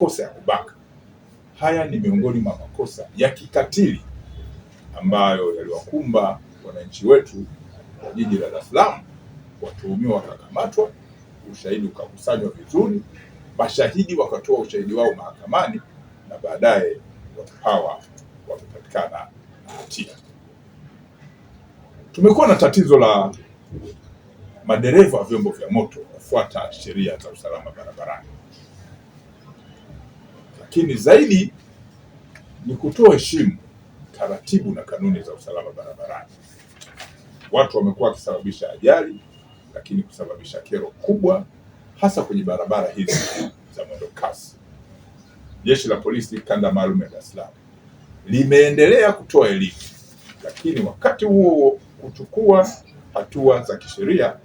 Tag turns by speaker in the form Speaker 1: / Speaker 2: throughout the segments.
Speaker 1: Makosa ya kubaka. Haya ni miongoni mwa makosa ya kikatili ambayo yaliwakumba wananchi wetu wa jiji la Dar es Salaam. Watuhumiwa wakakamatwa, ushahidi ukakusanywa vizuri, mashahidi wakatoa ushahidi wao mahakamani na baadaye watu hawa wamepatikana na hatia. Tumekuwa na tatizo la madereva wa vyombo vya moto kufuata sheria za usalama barabarani, lakini zaidi ni kutoa heshimu taratibu na kanuni za usalama barabarani. Watu wamekuwa wakisababisha ajali, lakini kusababisha kero kubwa, hasa kwenye barabara hizi za mwendo kasi. Jeshi la Polisi kanda maalum ya Dar es Salaam limeendelea kutoa elimu, lakini wakati huo huo kuchukua hatua za kisheria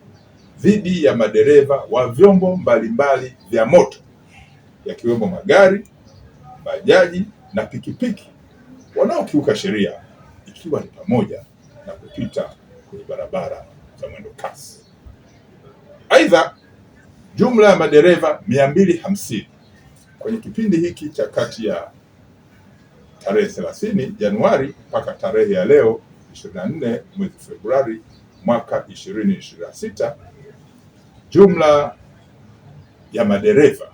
Speaker 1: dhidi ya madereva wa vyombo mbalimbali vya moto yakiwemo magari, bajaji na pikipiki wanaokiuka sheria ikiwa ni pamoja na kupita kwenye barabara za mwendo kasi. Aidha, jumla ya madereva 250 kwenye kipindi hiki cha kati ya tarehe 30 Januari mpaka tarehe ya leo 24 mwezi Februari mwaka 2026, jumla ya madereva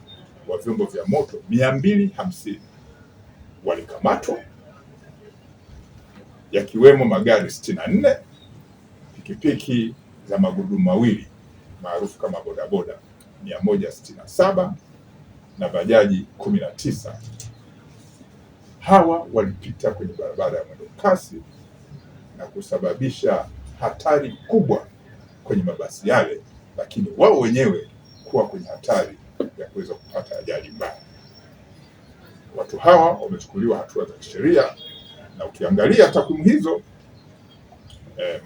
Speaker 1: wa vyombo vya moto 250 walikamatwa yakiwemo magari 64, pikipiki za magurudumu mawili maarufu kama bodaboda 167 na bajaji 19. Hawa walipita kwenye barabara ya mwendo kasi na kusababisha hatari kubwa kwenye mabasi yale, lakini wao wenyewe kuwa kwenye hatari ya kuweza kupata ajali mbaya. Watu hawa wamechukuliwa hatua za kisheria, na ukiangalia takwimu hizo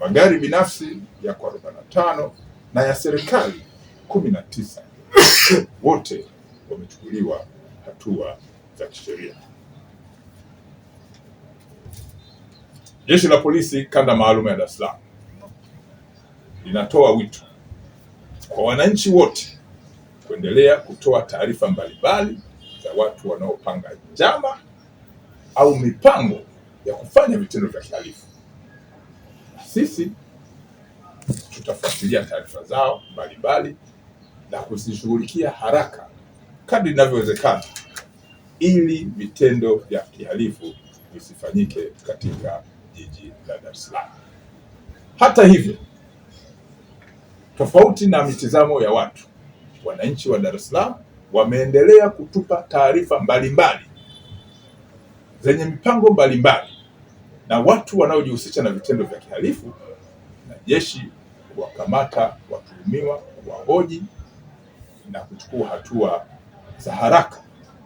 Speaker 1: magari binafsi yako 45 na ya serikali 19 wote wamechukuliwa hatua za kisheria. Jeshi la Polisi kanda maalum ya Dar es Salaam linatoa wito kwa wananchi wote kuendelea kutoa taarifa mbalimbali za watu wanaopanga njama au mipango ya kufanya vitendo vya kihalifu. Sisi tutafuatilia taarifa zao mbalimbali na kuzishughulikia haraka kadri inavyowezekana ili vitendo vya kihalifu visifanyike katika jiji la Dar es Salaam. Hata hivyo, tofauti na mitizamo ya watu, wananchi wa Dar es Salaam wameendelea kutupa taarifa mbalimbali zenye mipango mbalimbali na watu wanaojihusisha na vitendo vya kihalifu na jeshi kuwakamata watuhumiwa, kuwahoji na kuchukua hatua za haraka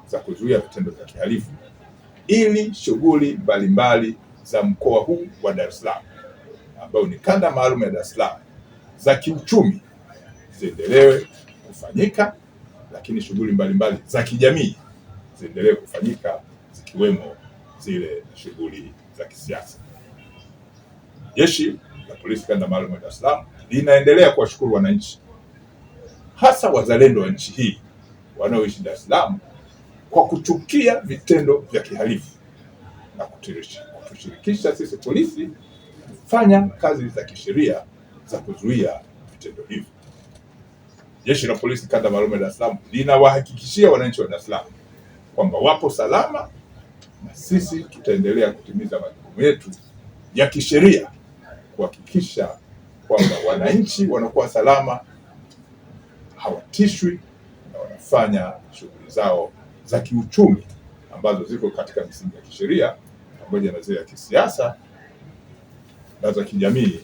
Speaker 1: za kuzuia vitendo vya kihalifu ili shughuli mbalimbali za mkoa huu wa Dar es Salaam ambao ni kanda maalum ya Dar es Salaam za kiuchumi ziendelewe kufanyika, lakini shughuli mbalimbali za kijamii ziendelee kufanyika zikiwemo zile shughuli za kisiasa. Jeshi la Polisi kanda maalum ya Dar es Salaam linaendelea kuwashukuru wananchi, hasa wazalendo wa nchi hii wanaoishi Dar es Salaam kwa kuchukia vitendo vya kihalifu na kutushirikisha sisi polisi kufanya kazi za kisheria za kuzuia vitendo hivyo. Jeshi la Polisi kanda maalum ya Dar es Salaam linawahakikishia wananchi wa Dar es Salaam kwamba wapo salama na sisi tutaendelea kutimiza majukumu yetu ya kisheria kuhakikisha kwamba wananchi wanakuwa salama, hawatishwi na wanafanya shughuli zao za kiuchumi ambazo ziko katika misingi ya kisheria pamoja na zile ya kisiasa na za kijamii.